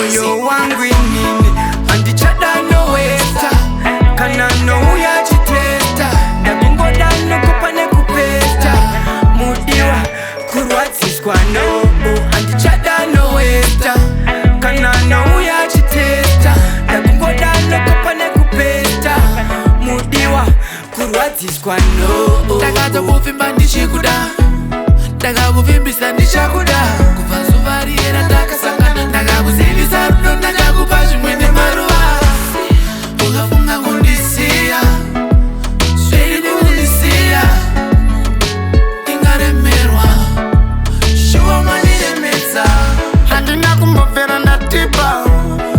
Moyo wangu inini handichada nowesta, kana nouya chitesta, ndakungoda nokupa nekupesta. Mudiwa, kurwadziswa no, handichada nowesta, kana nouya chitesta, ndakungoda nokupa nekupesta. Mudiwa, kurwadziswa no. Ndakatokuvimba ndichikuda, ndakakuvimbisa ndichakuda. Kubva zuva riye ratakasangana, ndakakuzivisa rudo, ndakakupa zvimwe nemaruva. Ukafunga kundisiya, zviri kundisiya, ndingaremerwa, shuwa mandiremedza. Handina kumbobvera ndatipa,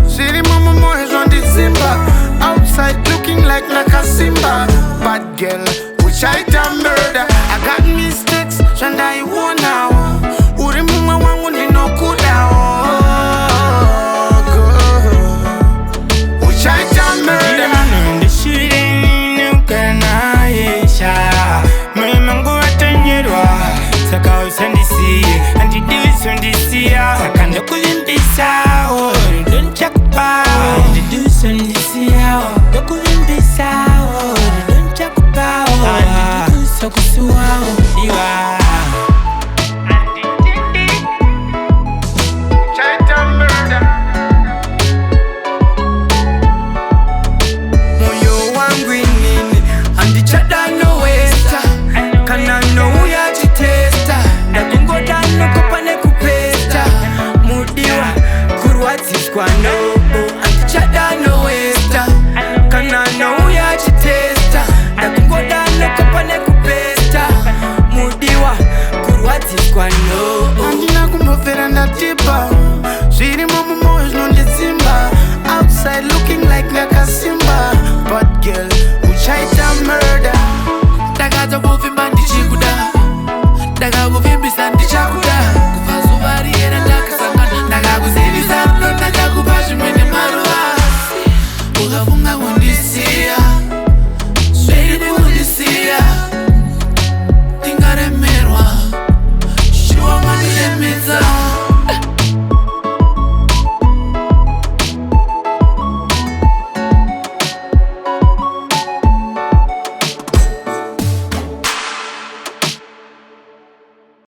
zvirimo mumwoyo zvonditsimba. Outside looking like ndakasimba, but girl uchaita murder. I got mistakes zvandaiona.